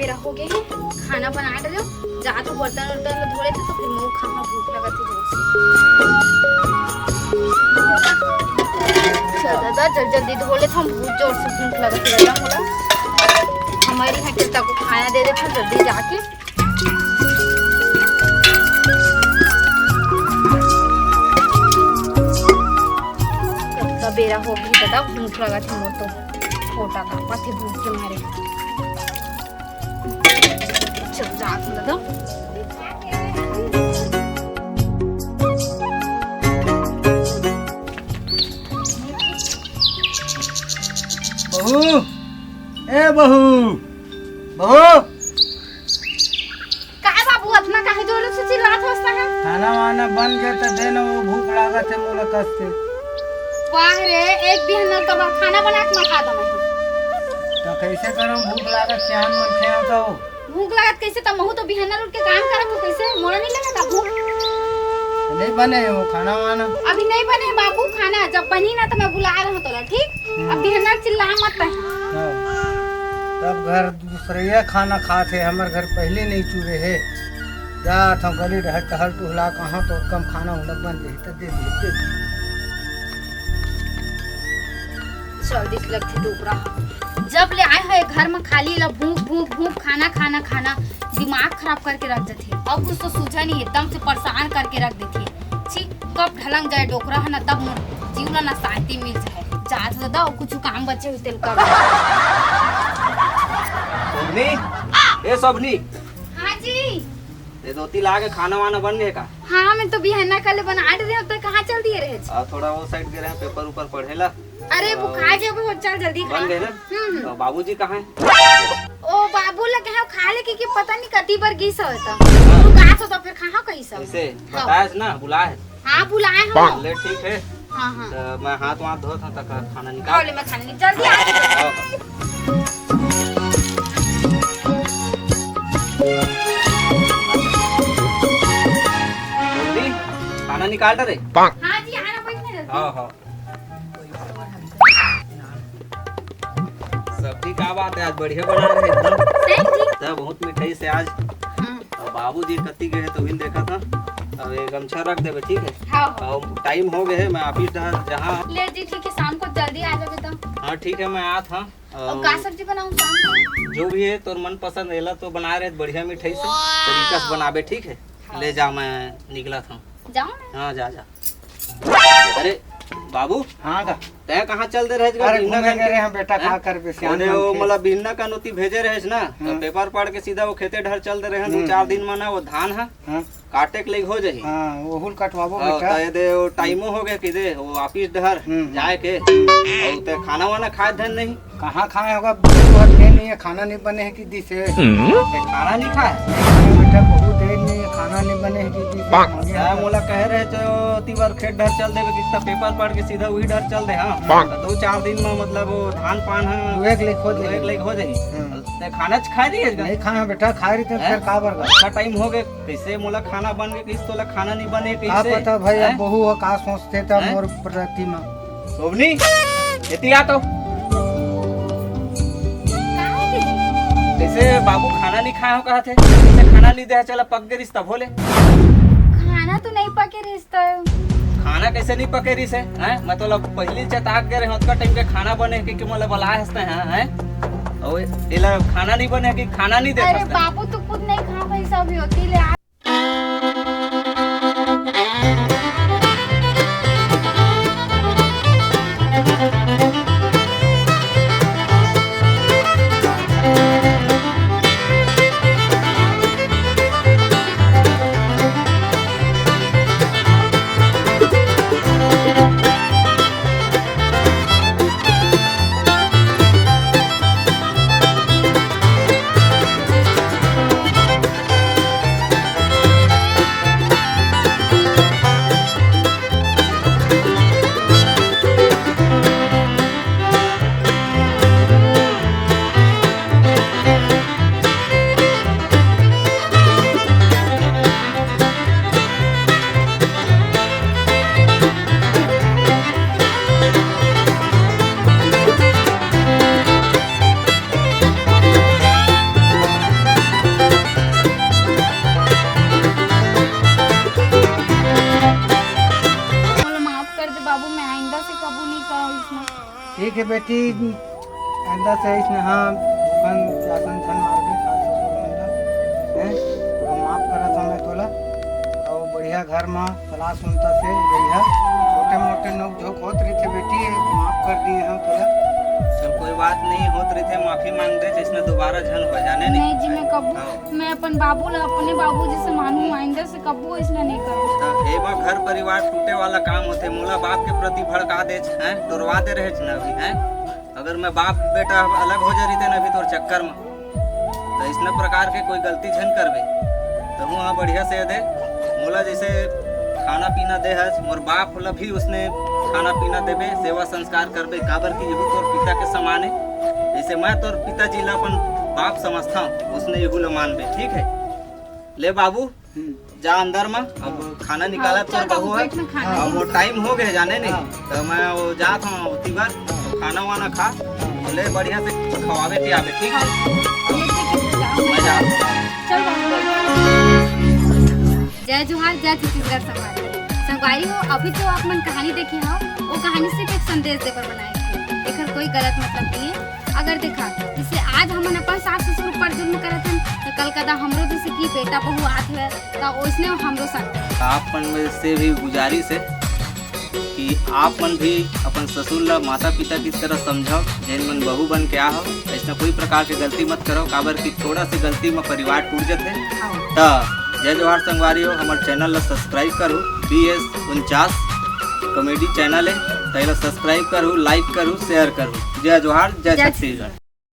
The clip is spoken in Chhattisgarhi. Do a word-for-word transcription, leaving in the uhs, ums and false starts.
बेरा हो गए हे, खाना बना डरेंव, जात हँव बर्तन उर्तन ल धो लेथँव, तो फिर मोर खाना भूख लगत हे जोर से। चल दादा, जल्दी जल्दी धो लेथँव, बहुत जोर से भूख लगत हे दादा मोला। हमर इहाँ के तको खाना दे देथँव जल्दी जाके। कतका बेरा हो गए दादा, भूख लगत हे मोर तो, पोटा कांपत हे भूख के मारे। चल, जात हँव दादा। बहू, ए बहू, बहू। काय बाबू, अतना काहे जोर से चिल्लात हस तैं? खाना वाना बन गे त दे न, वो भूख लागत हे मोला कस के। वाह रे, एक बिहन नल तो खाना बना के ना खा दो मैं। त कैसे करँव, भूख लागत, सियान मनखे हँव तो। भूख लागत कैसे? त महू तो बिहन नल उठ के काम करत हँव, कैसे मोला नहीं लगत भूख? नहीं बने हे वो खाना वाना। अभी नहीं बने हे बाबू खाना, जब बनही ना त मैं बुला रहा हूँ तोला, ठीक? अब बिहन नल चिल्ला मत तैं। हाँ। तब घर दूसरइया खाना खात हे, हमर घर पहली नहीं चुरे हे। जात हँव गली डहर टहल टुहला कहाँ तो कम खाना उना बन जाही त दे दिही, दे दिही। चल दिस लगथे डोकरा ह। जब ले आए हँव घर म खाली ला भूख, भूख, भूख, खाना, खाना, खाना, दिमाग खराब करके रख देथे। अब कुछ तो सूझा नहीं, एकदम से परेशान करके रख देथे। छी, कब ढलंग जाए डोकरा ह ना, तब मोर जीव ला ना शांति मिल जाए। जात हँव दादा, अउ कुछ काम बचे होही तेला कर। सोभनी, ए सोभनी। हाँ जी। ए धोती ला के खाना वाना बन गे का? हाँ, मैं तो बिहन्ना कल बना डरे हँव, त कहाँ चल दिए रहे? आ, थोड़ा वो side गे रहे, paper ऊपर पढ़े ला। अरे, आ, भुखा जाबो, चल जल्दी खा। बन गे ना? हम्म, हम्म। तो बाबूजी कहाँ हे? ओ, बाबू ला कहे हँव खा ले, कि, कि पता नहीं कती बर गिस होही त। हाँ। तू गा सो तो फिर कहाँ कही सब? कैसे? हाँ। बताएस ना, बुलाए। हाँ, बुलाए हँव। ले, ठीक हे। हाँ, हाँ। त मैं हाथ वाथ धोत हँव, त खाना निकाल। हाँ, ले, मैं खाना निकाल, जल्दी आ। हाँ, हाँ। जल्दी, खाना निकाल रे। हाँ जी, आना बैठना जल्दी। हाँ, हाँ। सब्जी का बात हे, आज बढ़िया बना रहे एकदम। सही जी। त बहुत मिठाई से आज। हाँ। अउ बाबूजी कति गे हे तो भी देखत हँव। अब ये गमछा रख देबे, ठीक हे? हाँ। अउ time हो गे हे, मैं office जा, जहाँ। ले जी, ठीक हे, शाम को जल्दी आ जाबे तो। हाँ, ठीक हे, मैं आत हँव। अउ का सब्जी बनाऊँ शाम को? जो भी हे तोर मनपसंद, एला तो बना रहे बढ़िया मिठाई से, तरीका से बनाबे, ठीक हे? हाँ। ले जा, मैं निकलत हँव। जाओ ना। हाँ, जा, जा। अरे बाबू। हाँ का? तैं कहाँ चल दे रहेस गा? अरे बिहन्ना घूमे कन गे के? रहे हँव बेटा, हैं? का करबे, सियान अरे वो मनखे। मतलब बिहन्ना कन ओती भेजे रहेस ना, त हाँ। Paper पढ़ के सीधा वो खेते डहर चल दे रहेन, दू हम्म। चार दिन म ना वो धान ह हाँ। काटे के लइक हो जाही। हाँ, ओहू ल कटवाबो हाँ, बेटा। त ये दे वो time हो गे कि दे वो office डहर हम्म। जाए के। अउ तैं खाना वाना खाए धन नहीं। कहाँ खाए होगा? बहुत देर नहीं हे, खाना नहीं बने हे कि दिस हे। ए, खाना नहीं खाए? अरे बेटा, बहुत देर नहीं हे, खाना नहीं बने हे कि दिस हे। मंगे तैं हे। मोला कहे रहे तो ओती बर खेत डहर चल देबे, कि त paper पढ़ के सीधा उही डहर चल दे, हाँ। त दू चार दिन म मतलब वो धान पान ह लुए के लइक हो जाही। लुए के लइक हो जाही। हम्म। तैं खाना च खाए रहे हे? नहीं खाए हँव बेटा, खाए रहे तो हैं? फिर का बर गा? अच्छा time हो गे, कैसे मोला खाना बन गे, कइसे तोला खाना नहीं बने, का कइसे? पता भाई, अब हैं? बहू ह का सोचथे त हैं? मोर प्रति म। सोभनी, एती आ तो। का हे दीदी? कइसे बाबू खाना नहीं खाए हँव कहत हे? कइसे खाना नहीं दे हे? चला पक गे रिहिस तभो ले। खाना तो नहीं पके रिहिस त। खाना कइसे नहीं पके रिहिस हे? हैं? मैं तोला पहिली चेता के गे रहेंव, ओतका time के खाना बने हे कि, कि मोला बलाए हस तैं, हैं? अउ एला खाना नहीं बने हे कि खाना नहीं दे हस तैं? अरे बाबू, तू खुद नहीं खा पाही सब होती ले आ। ठीक है बेटी, आइंदा से अइसने, हाँ, भूखन प्यासन झन मारबे सास ससुर मन ला, हैं? अउ माफ करत हँव मैं तोला। अउ बढ़िया घर म सलाह सुनता से रहिहा। छोटे मोटे नोक झोंक होत रहिथे बेटी, माफ कर दिए हँव तोला। चल, कोई बात नहीं, होत रहिथे, माफी मांग दे, जइसने दोबारा झन हो जाने नहीं। नहीं जी, मैं कबू, हाँ। मैं अपन बाबू ला अपने बाबू जइसे मानूं, आइंदा से कबू अइसने नहीं करूं। त एमा घर परिवार टूटे वाला काम होथे, मोला बाप के प्रति भड़का देच, हैं, डोरवा दे रहेच न अभी, हैं। अगर मैं बाप बेटा अलग हो जा रहिते न अभी तोर चक्कर म, त अइसने प्रकार के कोई गलती झन करबे। तहूँ ह बढ़िया से दे, मोला जइसे खाना पीना दे हस, मोर बाप ला भी उसने खाना पीना देबे, सेवा संस्कार करबे, काबर कि यहू तोर पिता के समान हे। जइसे मैं तोर पिताजी ला अपन बाप समझथंव, उसने यहू ला मानबे, ठीक है? ले बाबू, हम्म। जा अंदर म, अब खाना निकाला हाँ, तोर चल बाबू, बहू ह। बैठ ना खाना। अब वो टाइम हो गए जाने नहीं, हाँ। त मैं वो जात हँव ओती बर, खाना वाना खा, ले बढ़िया से खवाबे पियाबे, ठीक है? हाँ, ये तो कुछ काम मैं नहीं। जात हँव। चल बाबू, बैठ। जय जोहार, जय छत्तीसगढ़ संगवारी। संगवारी हो, अभी जो आप मन कहानी देखे हो, वो कहानी सिर्फ एक संदेश देबर बनाए थे, एकर कोई गलत मतलब नहीं है। अगर देखा, जैसे आज हमन अपन सास ससुर ऊपर जुल्म करत हन, तो कल कदा हमरो जैसे कि बेटा बहू आत हुए, तो ओइसने हमरो साथ। आप मन में से भी गुजारिश है कि आप मन भी अपन ससुर ला माता पिता की तरह समझो, जेन मन बहू बन के आ हो, ऐसा कोई प्रकार के गलती मत करो, काबर कि थोड़ा से गलती में परिवार टूट जाते। हाँ। त जय जोहार संगवारी हो, हमर चैनल ला सब्सक्राइब करू, बी एस उनचास कॉमेडी चैनल है, त एला सब्सक्राइब करू, लाइक करू, शेयर करू। जय जोहार, जय जय छत्तीसगढ़।